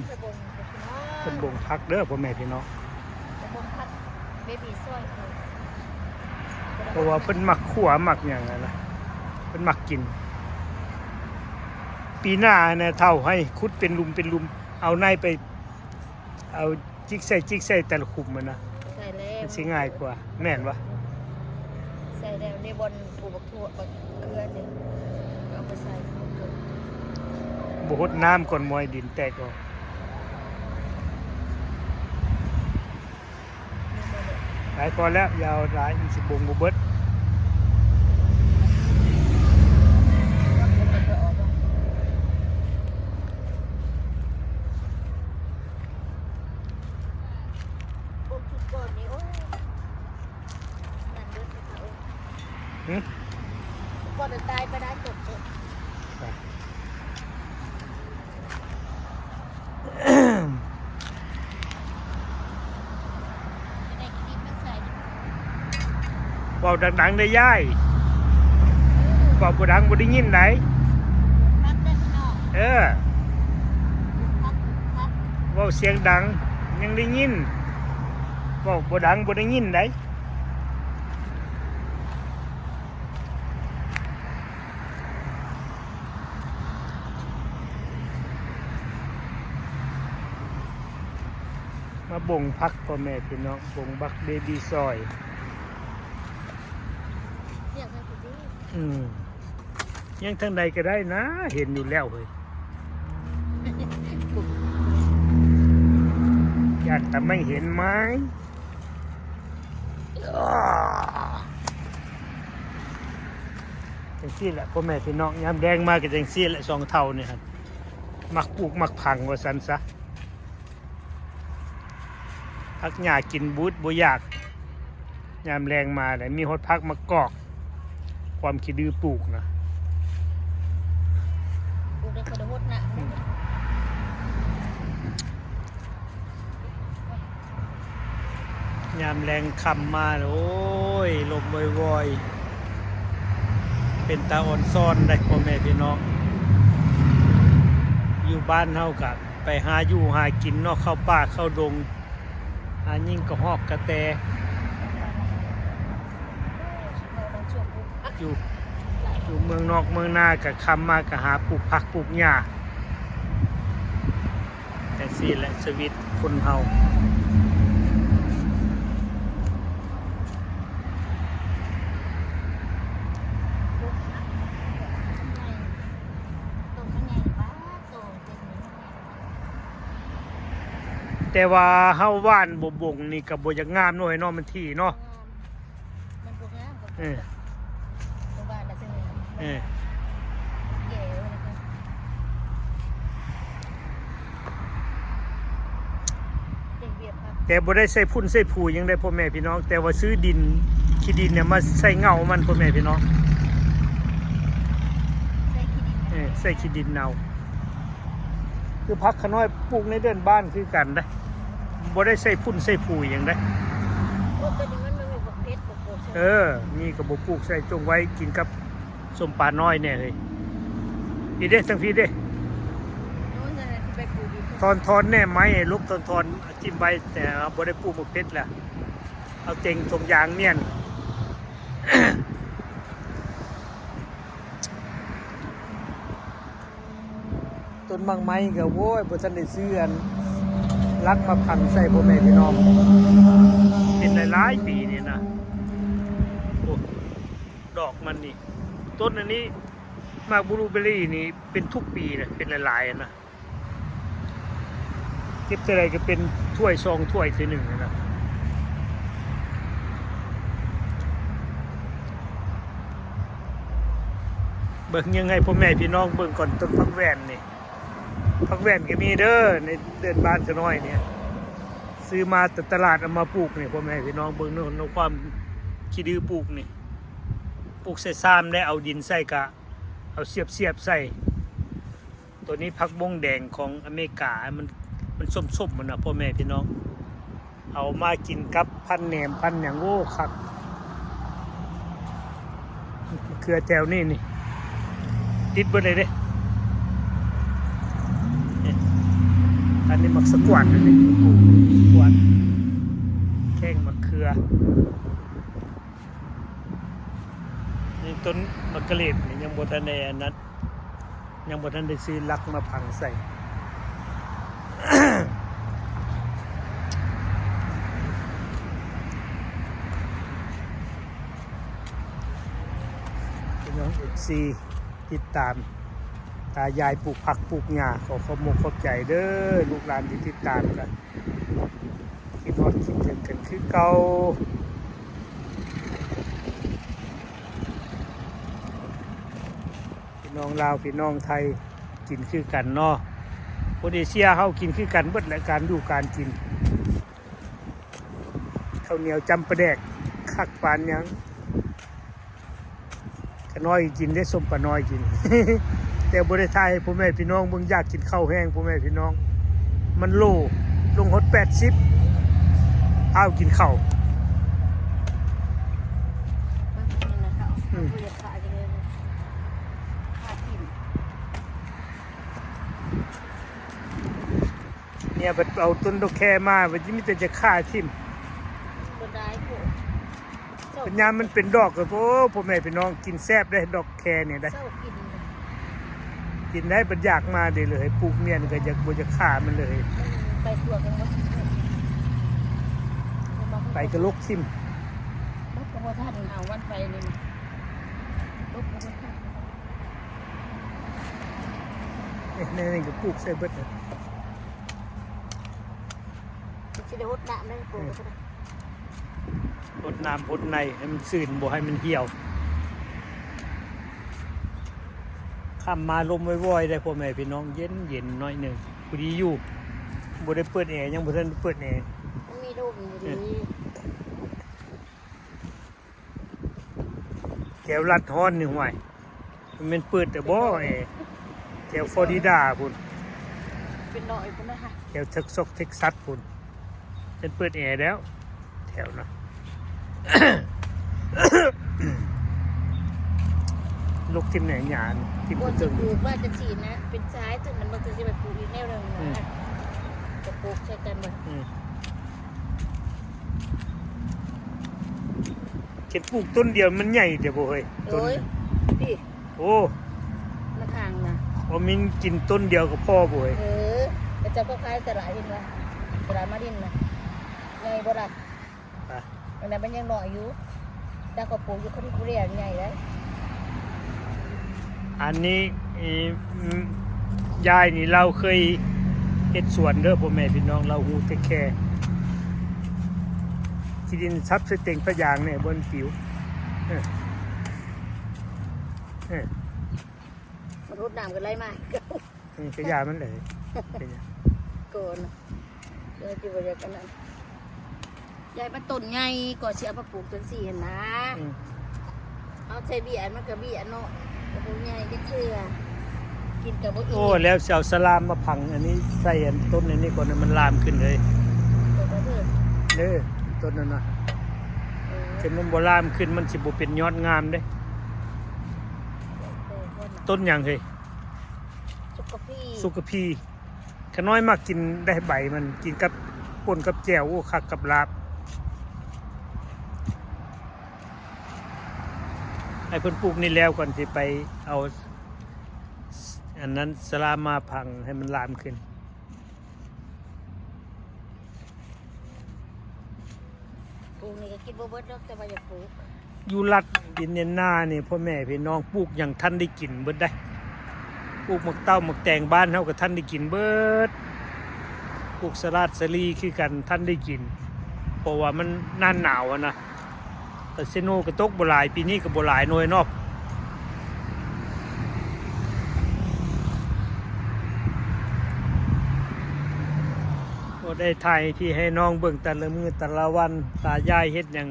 ໄປເບິ່ງ ເພິ່ນບົ່ງຜັກເດີພໍ່ແມ່ພີ່ນ້ອງ ໄປບົ່ງຜັກເບບີຊອຍ ເພາະວ່າເພິ່ນມັກຂົ້ວມັກຫຍັງຫັ້ນນະ ເພິ່ນມັກກິນ. ປີໜ້ານະ ເຖົ້າໃຫ້ຂຸດເປັນຫຼຸມເປັນຫຼຸມ ເອົາໄນໄປ ເອົາຈິກໃສ່ຈິກໃສ່ແຕ່ລະຂຸມຫັ້ນນະ ໃສ່ແລ້ວ ມັນຊິງ່າຍກວ່າ ແມ່ນບໍ່? ໃສ່ແລ້ວ ໃນບ່ອນປູກບັກຖົ່ວ ບັກເຂືອນີ້ ເອົາໄປໃສ່ ບໍ່ຫົດນ້ຳກ່ອນ ມອຍດິນແຕກອອກ. ໄປ ພໍແລ້ວ ຢ່າເອົາຫຼາຍ ມັນຊິບົ່ງບໍ່ເບິດ. ຫຶ? ກ່ອນຕາຍໄປໄດ້ຕົກເດ. ເວົ້າດັງໆເດີຍາຍ ເວົ້າບໍ່ດັງບໍ່ໄດ້ຍິນໃດ. ເອີ ເວົ້າສຽງດັງຍັງໄດ້ຍິນ ເວົ້າບໍ່ດັງບໍ່ໄດ້ຍິນໃດ. ມາບົ່ງຜັກພໍ່ແມ່ພີ່ນ້ອງ ບົ່ງບັກເບບີຊອຍ ອືມ ຍັງທາງໃດກໍໄດ້ນະ ເຫັນຢູ່ແລ້ວເຮີ້ຍ ຢ້ານຕາໄມ້ເຫັນໄມ້. ຈັ່ງຊີ້ແຫຼະພໍ່ແມ່ພີ່ນ້ອງ ຍາມແລງມາກໍຈັ່ງຊີ້ແຫຼະ ສອງເຖົ້ານີ້ຫັ້ນ ມັກປູກມັກຝັງວ່າຊັ້ນຊະ ຜັກຫຍ້າກິນບູດບໍ່ຢາກ ຍາມແລງມາແຫຼະ ມີຮອດຜັກມະກອກ ຄວາມຂີ້ດື້ປູກນະ ປູກໄດ້ບໍ່ໄດ້ຫົດນະ. ຍາມແລງຄ່ຳມາ ໂອ້ຍ ລົມວອຍໆ ເປັນຕາອ່ອນຊ້ອນໄດ໋ ພໍ່ແມ່ພີ່ນ້ອງ. ຢູ່ບ້ານເຮົາກະໄປຫາຢູ່ຫາກິນເນາະ ເຂົ້າປ່າເຂົ້າດົງ ຫາຍິງກະຮອກກະແຕ ຢູ່ ຢູ່ເມືອງນອກເມືອງນາກະຄ່ຳມາກະຫາປູກຜັກປູກຫຍ້າ. ຈັ່ງຊີ້ແຫຼະຊີວິດຄົນເຮົາ. ແຕ່ວ່າເຮົາຫວ່ານບໍ່ບົງນີ້ກໍບໍ່ຢາກງາມເນາະ ເນາະ ມັນຖີ່ເນາະ. ມັນບໍ່ງາມ ເອີ ບໍ່ວ່າລະເຊີຍ ເອີ ແກ່ແລ້ວກໍເຮັດວຽກ ແຕ່ບໍ່ໄດ້ໃສ່ຝຸ່ນໃສ່ຝຸ່ນຫຍັງໃດ໋ ພໍ່ແມ່ພີ່ນ້ອງ ແຕ່ວ່າຊື້ດິນ ຂີ້ດິນນີ້ມາໃສ່ເຫງົ້າມັນ ພໍ່ແມ່ພີ່ນ້ອງ ໃສ່ຂີ້ດິນ ເອີ ໃສ່ຂີ້ດິນເນົ່າ. ຄືຜັກຂະນ້ອຍປູກໃນເດີ່ນບ້ານຄືກັນເດ້ ບໍ່ໄດ້ໃສ່ຝຸ່ນໃສ່ຝຸ່ນຫຍັງເດ້. ໂອ້ ໂຕນີ້ມັນບໍ່ມີບັກເຜັດ ບໍ່ປູກໃສ່ ເອີ ມີກໍບໍ່ປູກໃສ່ ຈົ່ງໄວ້ກິນກັບສົ້ມປານ້ອຍແດ່ເຮີ້ຍ. ອີເດ້ ທາງພີ້ເດ້ ໂອ້ ນັ້ນແຫຼະ ຊິໄປປູກອີກ ຖອນ ຖອນແນ່ໄມ້ ຫຼົບ ຖອນ ຖອນຖິ້ມໄວ້ ແຕ່ບໍ່ໄດ້ປູກບັກເຜັດລະ ເອົາເຕັງຖົງຢາງມ້ຽນ. ຕົ້ນໝາກໄມ້ກໍ ໂອ້ຍ ບໍ່ທັນໄດ້ຊື້ອັນຫຼັກມາຝັງໃສ່ ພໍ່ແມ່ພີ່ນ້ອງ ເປັນຫຼາຍໆປີນີ້ນະ. ໂອ້ ດອກມັນນີ້ ຕົ້ນອັນນີ້ໝາກບລູເບີຣີນີ້ເປັນທຸກປີນະ ເປັນຫຼາຍໆນະ. ເກັບເທື່ອໃດກໍເປັນຖ້ວຍສອງຖ້ວຍເທື່ອໜຶ່ງນະ. ເບິ່ງຍັງໃຫ້ພໍ່ແມ່ພີ່ນ້ອງເບິ່ງກ່ອນ ຕົ້ນຜັກແວ່ນນີ້ ຜັກແວ່ນກໍມີເດີ ໃນເດີ່ນບ້ານຂະນ້ອຍນີ້ ຊື້ມາແຕ່ຕະຫຼາດເອົາມາປູກນີ້ ພໍ່ແມ່ພີ່ນ້ອງເບິ່ງເນາະ ຄວາມຂີ້ດື້ປູກນີ້ ປູກໃສ່ຊາມໄດ້ ເອົາດິນໃສ່ກະເອົາສຽບໆໃສ່. ໂຕນີ້ຜັກບົ້ງແດງຂອງອາເມລິກາ ມັນ ມັນສົ້ມໆຫັ້ນນະ ພໍ່ແມ່ພີ່ນ້ອງ ເອົາມາກິນກັບພັນແໜມພັນຫຍັງ ໂອ້ ຄັກ. ເຂືອແຖວນີ້ນີ້ ຕິດເບິດເລີຍເດ້ ນີ້ ໄປ ອັນນີ້ໝາກສະກວາດ ອັນນີ້ປູກສະກວາດ ແຂ້ງໝາກເຂືອ. ນີ້ຕົ້ນໝາກກະເລດນີ້ຍັງບໍ່ທັນໄດ້ອັນນັ້ນ ຍັງບໍ່ທັນໄດ້ຊື້ຫຼັກມາຝັງໃສ່. ພີ່ນ້ອງເອັຟຊີ ຕິດຕາມຕາຍາຍປູກຜັກປູກຫຍ້າ ຂໍຂອບມົກຂອບໃຈເດີ ລູກຫຼານທີ່ຕິດຕາມ ກະຄິດຮອດຄິດເຖິງກັນຄືເກົ່າ. ພີ່ນ້ອງລາວ ພີ່ນ້ອງໄທ ກິນຄືກັນເນາະ. ຄົນເອເຊຍເຮົາກິນຄືກັນເບິດແຫຼະ ການຢູ່ການກິນ. ເຂົ້າໜຽວຈ້ຳປາແດກ ຄັກປານຫຍັງ. ຂະນ້ອຍກິນເດ້ ສົ້ມປານ້ອຍກິນ ແຕ່ບໍ່ໄດ້ຖ່າຍໃຫ້ພໍ່ແມ່ພີ່ນ້ອງເບິ່ງ ຢາກກິນເຂົ້າແຮງ ພໍ່ແມ່ພີ່ນ້ອງ. ມັນໂລ ລົງຮອດແປດສິບ ອ້າວ ກິນເຂົ້າ. ອືມ ເມຍເພິ່ນເອົາຕົ້ນດອກແຄມາ ວ່າຊິມີແຕ່ຈະຂ້າຖິ້ມ. ບໍ່ໄດ້ໂພດ ເປັນຍາມມັນເປັນດອກກໍ ໂອ້ ພໍ່ແມ່ພີ່ນ້ອງ ກິນແຊບເດ້ ດອກແຄນີ້ໄດ໋. ກິນໄດ້ ບັດຢາກມາເດ້ເລີຍ ປູກເມຍນີ້ກໍຢາກ ບໍ່ຢາກຂ້າມັນເລີຍ. ໄປຕົວກັນບໍ່ ໄປກໍລົກຖິ້ມ ລົກກໍບໍ່ທັນ ເອົາວັນໄປນີ້ ລົກກໍບໍ່ທັນ. ເອີ ແນວນີ້ກໍປູກໃສ່ເບິດ ຊິໄດ້ຫົດນ້ຳໃຫ້ປູກ ຫົດນ້ຳຫົດໃນໃຫ້ມັນຊື່ນ ບໍ່ໃຫ້ມັນຫ່ຽວ. ຄ່ຳມາລົມວອຍໆ ໄດ໋ ພໍ່ແມ່ພີ່ນ້ອງ ເຢັນໆ ໜ້ອຍໜຶ່ງ ພໍດີຢູ່ ບໍ່ໄດ້ເປີດແອ ຍັງບໍ່ທັນໄດ້ເປີດແອ ມັນມີລົມຢູ່ດີ. ແຖວລັດຮອນນີ້ ຫ້ວຍ ມັນແມ່ນເປີດແຕ່ບໍ່ແອ ແຖວຟລໍຣິດາພຸ້ນ ເປັນໜ້ອຍພຸ້ນນະ ແຖວເທັກຊັສ ເທັກຊັສພຸ້ນ ເພິ່ນເປີດແອແລ້ວ ແຖວນະ. ລົກຖິ້ມແໜ່ຫຍ້າ ຖິ້ມ ບໍ່ ກະເຕີງ ປູກວ່າຈັ່ງຊີ້ນະ ເປັນຊາຍ ຈັ່ງນັ້ນ ມັນກໍຊິໄປປູກອີກແນວໜຶ່ງນະ ອືມ ຈະປູກໃສ່ກັນເບິດ ອືມ. ຄັນປູກຕົ້ນດຽວມັນໃຫຍ່ແທ້ບໍ່ເຮີ້ຍ ຕົ້ນ ໂອ້ຍ ນີ້ ໂອ້ ມັນຫ່າງນະ ບໍ່ມີກິນຕົ້ນດຽວກໍພໍບໍ່ເຮີ້ຍ. ເອີ ເຂົາເຈົ້າກໍຂາຍຕະຫຼາດ ເຫັນບໍ່ ຕະຫຼາດມາລິນນະ ໃຫຍ່ບໍ່ລະ ອ່ະ ອັນນັ້ນມັນຍັງນ້ອຍຢູ່ ແຕ່ເຂົາປູກຢູ່ ເຂົາມີຜູ້ລ້ຽງໃຫຍ່ໄດ໋. ອັນນີ້ ອີ ອືມ ຍາຍນີ້ລາວເຄີຍເຮັດສວນເດີພໍ່ແມ່ພີ່ນ້ອງ ລາວຮູ້ເທັກແຄ ທີ່ດິນທັບໃສ່ເຕັງພະຍາງນີ້ ບໍ່ມັນປິວ ເອີ ເອີ ມັນຫົດນ້ຳກໍໄຫຼມາ ອືມ ກະຢ່າມັນເລີຍ ເປັນຫຍັງ ກ່ອນ ເອີ ທີ່ບໍ່ຢາກອັນນັ້ນ ຢາຍມັນຕົ້ນໃຫຍ່ ກໍຊິເອົາມາປູກຈັ່ງຊີ້ຫັ້ນນາ ອືມ ເອົາໃສ່ເບ້ຍ ມັນກໍເບ້ຍເນາະ ກໍບໍ່ໃຫຍ່ຈັກເທື່ອ ກິນກໍບໍ່ອີ່ມ. ໂອ້ ແລ້ວຊິເອົາສະລາມມາຝັງອັນນີ້ໃສ່ອັນຕົ້ນອັນນີ້ກ່ອນ ໃຫ້ມັນລາມຂຶ້ນເລີຍ ຕົ້ນນັ້ນເດີ ເອີ ຕົ້ນນັ້ນນະ ເອີ ຄັນມັນບໍ່ລາມຂຶ້ນ ມັນຊິບໍ່ເປັນຍອດງາມເດ້. ຕົ້ນຫຍັງເຮີ້ຍ? ສຸກກະພີ ສຸກກະພີ ຂະນ້ອຍມັກກິນໄດ້ໃບມັນ ກິນກັບ ປົນກັບແຈ່ວ ໂອ້ ຄັກກັບລາບ. ໃຫ້ເພິ່ນປູກນີ້ແລ້ວກ່ອນ ຊິໄປເອົາ ອັນນັ້ນ ສະລາມາຝັງໃຫ້ມັນລາມຂຶ້ນ. ປູກນີ້ກໍກິນບໍ່ເບິດດອກ ແຕ່ວ່າຢາກປູກ. ຢູ່ລັດອິນເດຍນານີ້ ພໍ່ແມ່ພີ່ນ້ອງ ປູກຫຍັງທັນໄດ້ກິນເບິດໄດ໋. ປູກໝາກເຕົ້າໝາກແຕງບ້ານເຮົາກໍທັນໄດ້ກິນເບິດ. ປູກສະລາດສາລີຄືກັນ ທັນໄດ້ກິນ ເພາະວ່າມັນໜ້າໜາວຫັ້ນນະ. ກາເຊໂນກໍຕົກບໍ່ຫຼາຍ ປີນີ້ກໍບໍ່ຫຼາຍໜ່ວຍເນາະ. ກໍໄດ້ຖ່າຍໃຫ້ພີ່ໃຫ້ນ້ອງເບິ່ງແຕ່ລະມື້ແຕ່ລະວັນ ຕາຍາຍເຮັດຫຍັງ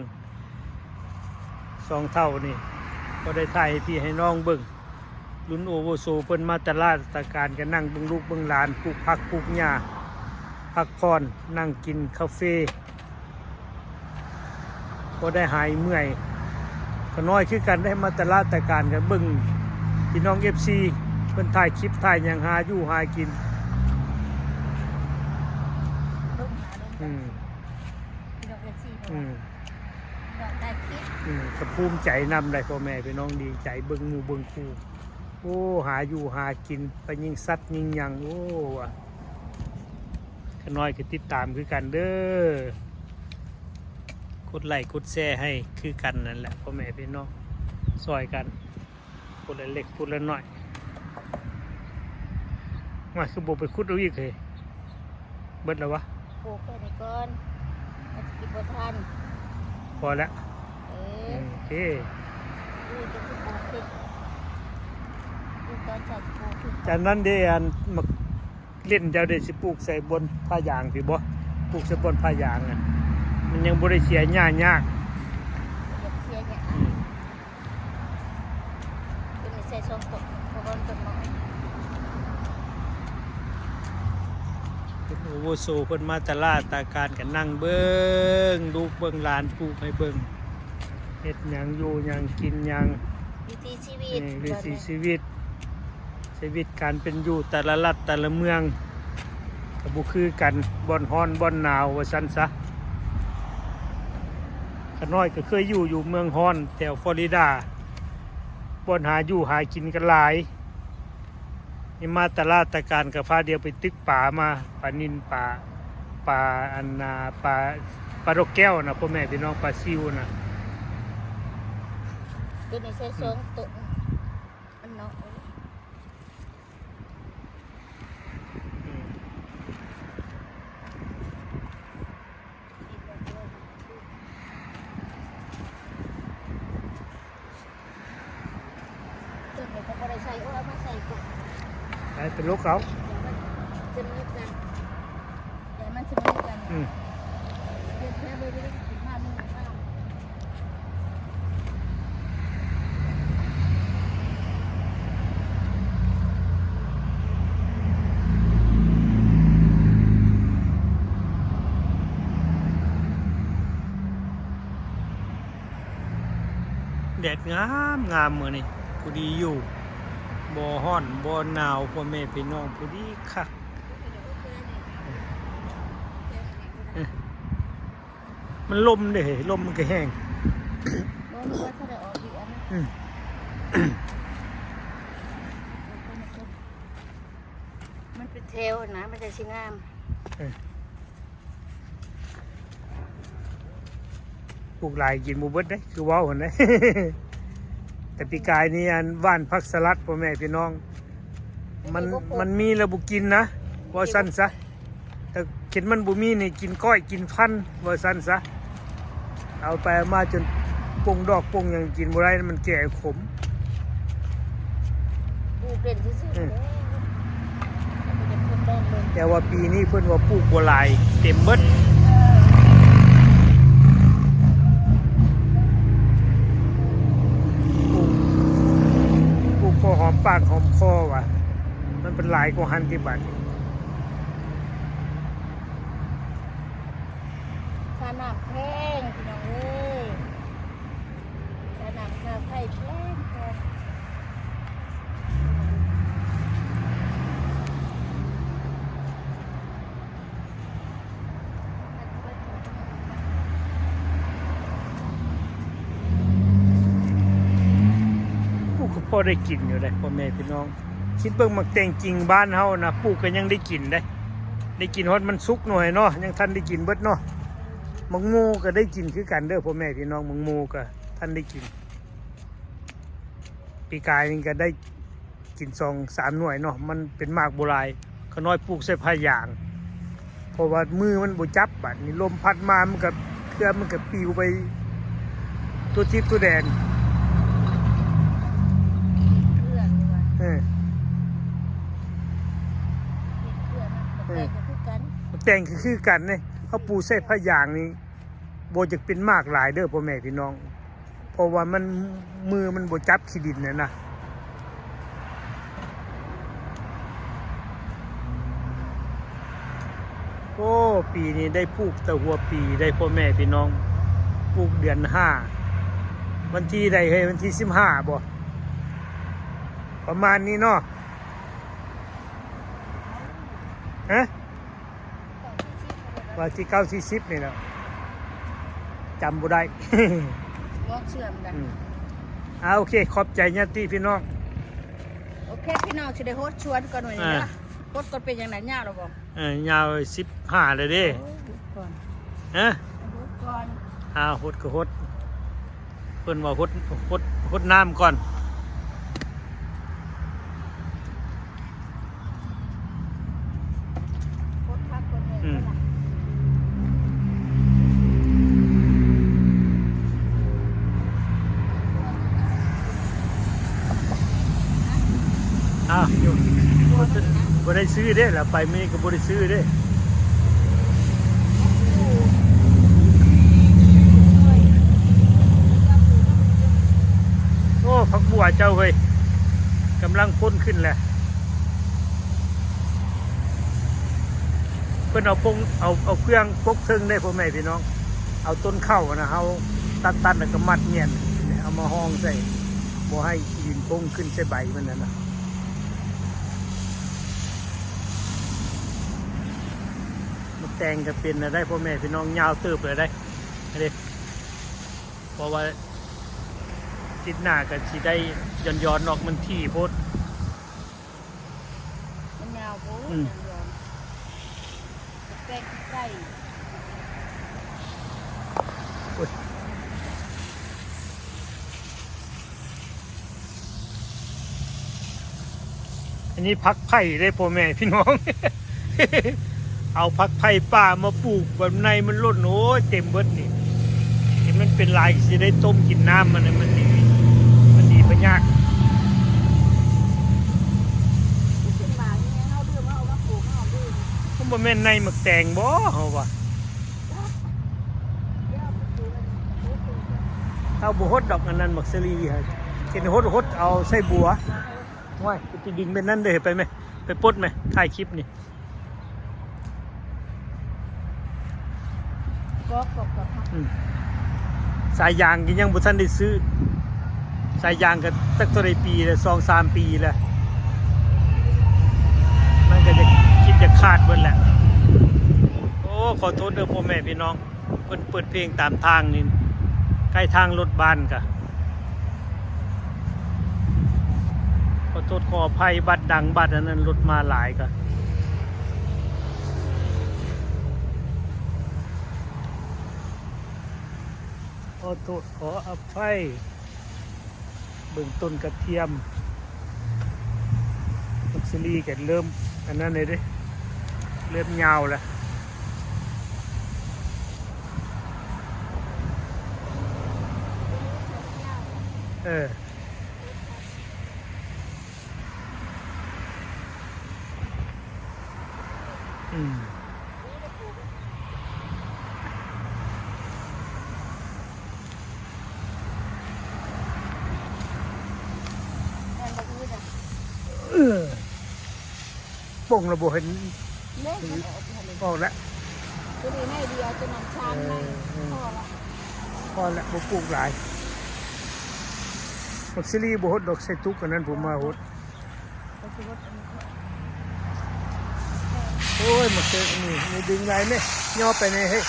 ສອງເຖົ້ານີ້ ກໍໄດ້ຖ່າຍໃຫ້ພີ່ໃຫ້ນ້ອງເບິ່ງ. ລຸ້ນໂອວຸໂສເພິ່ນມາຕະລາດຕະການ ກໍນັ່ງເບິ່ງລູກເບິ່ງຫຼານ ປູກຜັກປູກຫຍ້າ ພັກຜ່ອນ ນັ່ງກິນກາເຟ ບໍ່ໄດ້ຫາຍເມື່ອຍ. ຂະນ້ອຍຄືກັນໄດ້ມາຕະລາດຕະການ ກໍເບິ່ງພີ່ນ້ອງເອັຟຊີເພິ່ນຖ່າຍຄລິບ ຖ່າຍຫຍັງ ຫາຢູ່ຫາກິນ. ອືມ ພີ່ນ້ອງເອັຟຊີ ເພາະວ່າ ອືມ ພີ່ນ້ອງຖ່າຍຄລິບ ອືມ ກໍພູມໃຈນຳໄດ໋ ພໍ່ແມ່ພີ່ນ້ອງ ດີໃຈເບິ່ງໝູ່ເບິ່ງຄູ່. ໂອ້ ຫາຢູ່ຫາກິນ ໄປຍິງສັດຍິງຫຍັງ ໂອ້ ວ່າ ຂ້ານ້ອຍກໍຕິດຕາມຄືກັນເດີ ກົດໄລ້ກົດແຊໃຫ້ຄືກັນນັ້ນແຫຼະ ພໍ່ແມ່ພີ່ນ້ອງ ຊ່ອຍກັນ ຜູ້ລະເລັກຜູ້ລະນ້ອຍ. ມາ ຄືບໍ່ໄປຂຸດເອົາອີກເຮີຍ ເບິດແລ້ວວະ? ປູກໄວ້ນີ້ກ່ອນ ມັນຊິກິນບໍ່ທັນ ພໍແລ້ວ ເອີ ອືມ ໂອເຄ ປູກຈະຊິປູກຂຶ້ນ ປູກຕອນເຊົ້າຊິປູກຂຶ້ນ. ຈາກນັ້ນເດ້ ອັນ ໝາກ ຫຼິ້ນເຈົ້າໄດ້ຊິປູກໃສ່ບ່ອນຜ້າຢາງພີ້ບໍ່? ປູກໃສ່ບ່ອນຜ້າຢາງນະ ມັນຍັງບໍ່ໄດ້ເສຍຫຍ້າຍາກ ບໍ່ຢາກເສຍຫຍ້າ ອືມ ຕົວນີ້ໃສ່ສອງຕົ້ນ ເພາະວ່າມັນຕົ້ນນ້ອຍ ເປັນອາວຸໂສ ເພິ່ນມາຕະຫຼາດຕາການ ກໍນັ່ງເບິ່ງລູກເບິ່ງຫຼານ ປູກໃຫ້ເບິ່ງ ເຮັດຫຍັງ ຢູ່ຫຍັງ ກິນຫຍັງ ວິຖີຊີວິດ ເອີ ວິຖີຊີວິດ ຊີວິດການເປັນຢູ່ແຕ່ລະລັດແຕ່ລະເມືອງກໍບໍ່ຄືກັນ ບ່ອນຮ້ອນບ່ອນໜາວວ່າຊັ້ນຊະ. ຂ້ານ້ອຍກໍເຄີຍຢູ່ ຢູ່ເມືອງຮ້ອນແຖວຟລໍຣິດາ ບ່ອນຫາຢູ່ຫາກິນກໍຫຼາຍ ນີ້ມາຕະຫຼາດຕາການກໍພາດຽວໄປຕຶກປາມາ ປານິນ ປາ ປາອັນນາ ປາ ປາດອກແກ້ວນະ ພໍ່ແມ່ພີ່ນ້ອງ ປາຊິວນະ ຕົວນີ້ໃສ່ສອງໂຕ ອືມ ອັນເນາະ ອືມ ຕົວນີ້ກໍບໍ່ໄດ້ໃສ່ ເອົາມາໃສ່ກ່ອນ ໃສ່ເປັນໂລເກົ່າ ດຽວມັນຈະມີກັນ ດຽວມັນຈະມີກັນ ອືມ. ແດດງາມໆ ມື້ນີ້ ພໍດີຢູ່ ບໍ່ຮ້ອນບໍ່ໜາວ ພໍ່ແມ່ພີ່ນ້ອງ ພໍດີຄັກ. ມັນລົມເດ້ ລົມມັນກໍແຮງ ບໍ່ຮູ້ວ່າເຂົາໄດ້ອອກດີອັນນັ້ນ ອືມ ມັນເປັນແຖວນະ ມັນຈັ່ງຊິງາມ ເອີ ປູກຫຼາຍກິນບໍ່ເບິດເດ້ ຄືເວົ້າຫັ້ນເດ້ ແຕ່ປີກາຍນີ້ ອັນ ຫວ່ານຜັກສະຫຼັດ ພໍ່ແມ່ພີ່ນ້ອງ ມັນ ມັນມີແລ້ວບໍ່ກິນນະ ເວົ້າຊັ້ນຊະ. ແຕ່ຄັນມັນບໍ່ມີນີ້ ກິນກ້ອຍກິນພັນ ວ່າຊັ້ນຊະ ເອົາໄປເອົາມາຈົນປົ່ງດອກປົ່ງຫຍັງກິນບໍ່ໄດ້ ມັນແກ່ຂົມ ປູເປັນຊື່ໆ ອືມ ແຕ່ວ່າປີນີ້ເພິ່ນວ່າປູກບໍ່ຫຼາຍ ເຕັມເບິດ ປູກ ປູກພໍຫອມປາກຫອມຄໍວ່າ ມັນເປັນຫຼາຍກວ່າຫັ້ນຕິບາດນີ້. ຄ່ານ້ຳແພງພີ່ນ້ອງເອີຍ ຄ່ານ້ຳຄ່າໄຟແພງໆ. ປູກກໍພໍໄດ້ກິນຢູ່ເດ້ ພໍ່ແມ່ພີ່ນ້ອງ. ຄິດເບິ່ງໝາກແຕງຈິງບ້ານເຮົານະ ປູກກໍຍັງໄດ້ກິນເດ້ ໄດ້ກິນຮອດມັນສຸກໜ່ວຍເນາະ ຍັງທັນໄດ້ກິນເບິດເນາະ. ໝາກໂມກໍໄດ້ກິນຄືກັນເດີພໍ່ແມ່ພີ່ນ້ອງ ໝາກໂມກໍທັນໄດ້ກິນ ປີກາຍນີ້ກໍໄດ້ກິນສອງສາມໜ່ວຍເນາະ ມັນເປັນໝາກບໍ່ຫຼາຍ. ຂ້ານ້ອຍປູກໃສ່ຜ້າຢາງ ເພາະວ່າມືມັນບໍ່ຈັບ ບາດນີ້ລົມພັດມາ ມັນກໍ ເຄືອມັນກໍປິວໄປທົ່ວທິດທົ່ວແດນ ເຄື່ອງວ່າ ເອີ ເຄື່ອງ ເອີ ແຕ່ງກໍຄືກັນ ແຕ່ງກໍຄືກັນເດ້. ເຮົາປູໃສ່ຜ້າຢາງນີ້ ບໍ່ຢາກເປັນໝາກຫຼາຍເດີພໍ່ແມ່ພີ່ນ້ອງ ເພາະວ່າມັນ ມືມັນບໍ່ຈັບຂີ້ດິນຫັ້ນນະ. ໂອ້ ປີນີ້ໄດ້ປູກແຕ່ຫົວປີໄດ໋ ພໍ່ແມ່ພີ່ນ້ອງ ປູກເດືອນຫ້າ ວັນທີໃດເຮີ້ຍ ວັນທີສິບຫ້າບໍ່ ປະມານນີ້ເນາະ ຮະ? ວ່າທີເກົ້າ ທີສິບນີ້ແຫຼະ ຈຳບໍ່ໄດ້ ບໍ່ເຊື່ອນກັນ. ອືມ ອ່າ ໂອເຄ ຂອບໃຈຍາດຕິພີ່ນ້ອງ. ໂອເຄ ພີ່ນ້ອງ ຊິໄດ້ຫົດສວນກ່ອນມື້ນີ້ ອ່າ ເດີ. ຫົດກ່ອນ ເປັນຈັ່ງໃດ ຍາວແລ້ວບໍ່? ເອີ ຍາວສິບຫ້າແລ້ວເດ້. ໂອ້ ຫົດກ່ອນ ຮະ? ຫົດກ່ອນ. ອ້າວ ຫົດກໍຫົດ ເພິ່ນວ່າຫົດ ຫົດ ຫົດນ້ຳກ່ອນ. ຫົດຄັກຫົດແນ່ ອືມ ອ້າວ ບໍ່ໄດ້ຊື້ເດ້ ລະໄປມື້ນີ້ກໍບໍ່ໄດ້ຊື້ເດ້. ໂອ້ ຜັກບົວເຈົ້າເຮີ້ຍ ກຳລັງພົ້ນຂຶ້ນແຫຼະ. ເພິ່ນເອົາພົງ ເອົາ ເອົາເຟືອງປົກເທິງເດ້ ພໍ່ແມ່ພີ່ນ້ອງ. ເອົາຕົ້ນເຂົ້າຫັ້ນນະ ເຮົາຕັດໆ ແລ້ວກໍມັດແໜ້ນ ເອົາມາຮອງໃສ່ ບໍ່ໃຫ້ດິນພົງຂຶ້ນໃສ່ໃບມັນຫັ້ນນະ. ໝາກແຕງກໍເປັນແລ້ວໄດ໋ ພໍ່ແມ່ພີ່ນ້ອງ ຍາວເຕີບແລ້ວໄດ໋ ເດ້. ເພາະວ່າອາທິດໜ້າກໍຊິໄດ້ຢ່ອນໆ ອອກ ມັນຖີ່ໂພດ ມັນຍາວໂພດ ອືມ ແຕງໄກ່. ໂອ້ຍ ອັນນີ້ຜັກໄຜ່ເດ້ ພໍ່ແມ່ພີ່ນ້ອງ. ເອົາຜັກໄຜ່ປ່າມາປູກ ແບບໃນມັນລົ້ນ ໂອ້ຍ ເຕັມເບິດນີ້. ທີ່ມັນເປັນລາຍ ຊິໄດ້ຕົ້ມກິນນ້ຳມັນ ມັນດີ ມັນດີພະຍາດ. ມັນບໍ່ແມ່ນໃນໝາກແຕງບໍ ເຮົາວ່າ? ເຮົາບໍ່ຫົດດອກ ອັນນັ້ນໝາກສາລີຫັ້ນ ເຫັນຫົດ ຫົດເອົາໃສ່ບົວ. ໂອ້ຍ ໄປດຶງແບບນັ້ນເດ້ ໄປແມະ ໄປປົດແມະ ຖ່າຍຄລິບນີ້. ອືມ ສາຍຢາງກໍຍັງບໍ່ທັນໄດ້ຊື້ ສາຍຢາງກໍຈັກເທົ່າໃດປີແລ້ວ ສອງສາມປີແລ້ວ ມັນກໍຈະ ຄິດຈະຂາດເບິດແຫຼະ. ໂອ້ ຂໍໂທດເດີພໍ່ແມ່ພີ່ນ້ອງ ເພິ່ນເປີດເພງຕາມທາງນີ້ ໃກ້ທາງລົດບ້ານກະ ຂໍໂທດຂໍອະໄພ ບັດດັງ ບັດອັນນັ້ນ ລົດມາຫຼາຍກະ ຂໍໂທດຂໍອະໄພ. ເບິ່ງຕົ້ນກະທຽມ ໝາກສາລີກໍເລີ່ມອັນນັ້ນແລ້ວເດ້ ເລີ່ມຍາວແລ້ວ. ເອີ ອືມ ເອີ ປົ່ງລະບໍ່ເຫັນ ເດ້ ມັນອອກ ອອກແລ້ວ ພໍດີໜ້ອຍດຽວ ຈະນຳຊານໃນ ເອີ ພໍລະ ພໍລະ ບໍ່ປູກຫຼາຍ. ບັກຊີຣີບໍ່ຫົດດອກ ໃສ່ຕຸກອັນນັ້ນ ຜູ້ມາຫົດ. ໂອ້ຍ ໝາກເຕະນີ້ ນີ້ດຶງຫຼາຍແມ້ ຍໍໄປແດ່ເຮີ້ຍ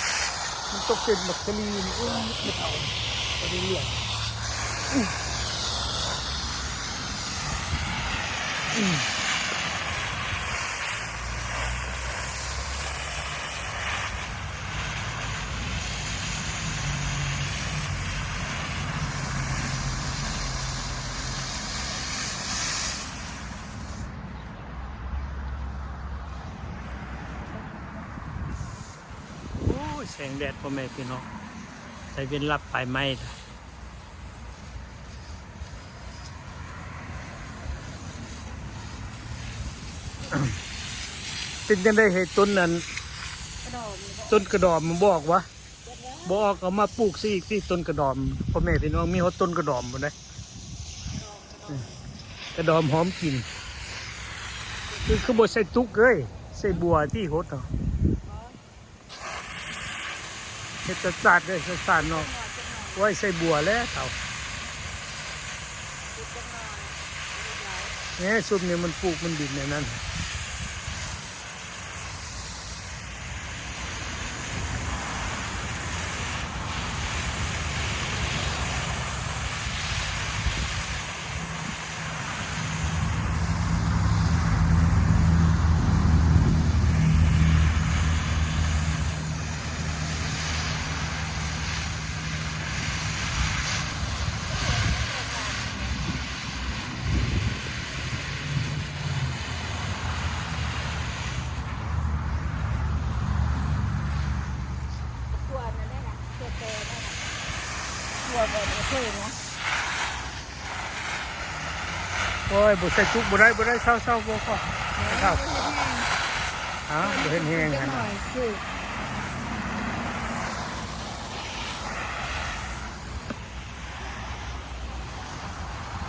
ມັນຕົກເປັນໝາກສາລີນີ້. ໂອ້ຍ ບໍ່ເອົາ ບໍ່ໄດ້ເລື່ອງ. ອືມ ອືມ. ໂອ້ຍ ແສງແດດ ພໍ່ແມ່ພີ່ນ້ອງ ໃສ່ເວັນລັບປາຍໄມ້ລະ ເປັນຈັ່ງໃດເຮີ້ຍ ຕົ້ນນັ້ນ ກະດອມ ຕົ້ນກະດອມມັນບໍ່ອອກຫວາ? ບໍ່ອອກ ເອົາມາປູກຊະອີກຕິ ຕົ້ນກະດອມ ພໍ່ແມ່ພີ່ນ້ອງ ມີຮອດຕົ້ນກະດອມພຸ້ນເດ້. ກະດອມຫອມກິ່ນ ຄື ຄືບໍ່ໃສ່ຕຸກເອີຍ ໃສ່ບົວຕິຫົດເອົາ. ເຮັດຈັດສາດເດີ ຈັດສາດເນາະ ໄວ້ໃສ່ບົວແລ້ວເຂົາ ແນ່ ຊຸມນີ້ມັນປູກມັນດິນແນວນັ້ນ. ຕົວະບໍ່ເຄີຍເນາະ. ໂອ້ຍ ບໍ່ໃສ່ຈຸກບໍ່ໄດ້ ບໍ່ໄດ້ ເຊົາໆ ບໍ່ພໍ ເຊົາ. ອ້າວ ບໍ່ເຫັນແຮງຫັ້ນນະ.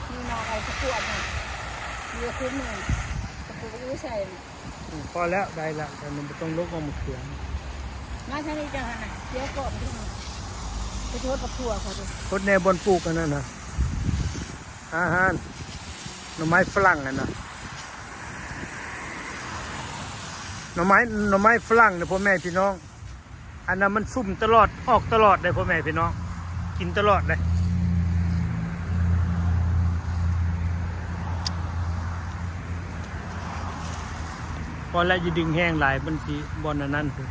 ມີໜໍ່ໄດ້ສະກວດນະ ມີຄຸມໜຶ່ງ ສະກວດອຸໃສ່. ອືມ ພໍແລ້ວ ໄດ້ແລ້ວ ແຕ່ມັນບໍ່ຕ້ອງລົກເອົາມາເຂືອ. ມາທາງນີ້ຈັ່ງຫັ້ນນະ ດຽວກໍໄປໂທດບັກຖົ່ວເຂົາເດ້. ໂທດແນ່ບ່ອນປູກອັນນັ້ນນະ ອາຫານ ໜໍ່ໄມ້ຝຣັ່ງຫັ້ນນະ ໜໍ່ໄມ້ ໜໍ່ໄມ້ຝຣັ່ງເດີພໍ່ແມ່ພີ່ນ້ອງ. ອັນນັ້ນມັນຊຸ່ມຕະຫຼອດ ອອກຕະຫຼອດເດ້ພໍ່ແມ່ພີ່ນ້ອງ ກິນຕະຫຼອດເດ້. ພໍແລ້ວ ຢ່າດຶງແຮງຫຼາຍ ມັນຊິບ່ອນອັນນັ້ນພຸ້ນ.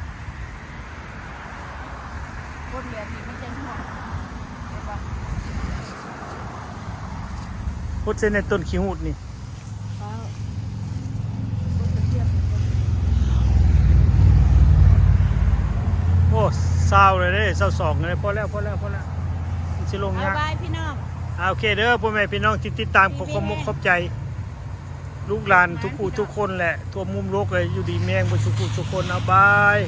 ຄົນແບບນີ້ມັນຈັ່ງເຫາະ ເຫັນບໍ່? ຫົດໃສ່ໃນຕົ້ນຂີ້ຫູດນີ້. ໂອ້ ຊາວແລ້ວເດ້ ຊາວສອງແລ້ວ. ພໍແລ້ວ ພໍແລ້ວ ພໍແລ້ວ ມັນຊິລົງຍາກ. ບາຍບາຍພີ່ນ້ອງ. ອ່າ ໂອເຄເດີ ພໍ່ແມ່ພີ່ນ້ອງທີ່ຕິດຕາມ ຂໍຂອບອົກຂອບໃຈລູກຫຼານທຸກຜູ້ທຸກຄົນແຫຼະ ທົ່ວມຸມໂລກເລີຍ ຢູ່ດີມີແຮງເບິດສູ່ຜູ້ສູ່ຄົນ. ເອົາ ບາຍ.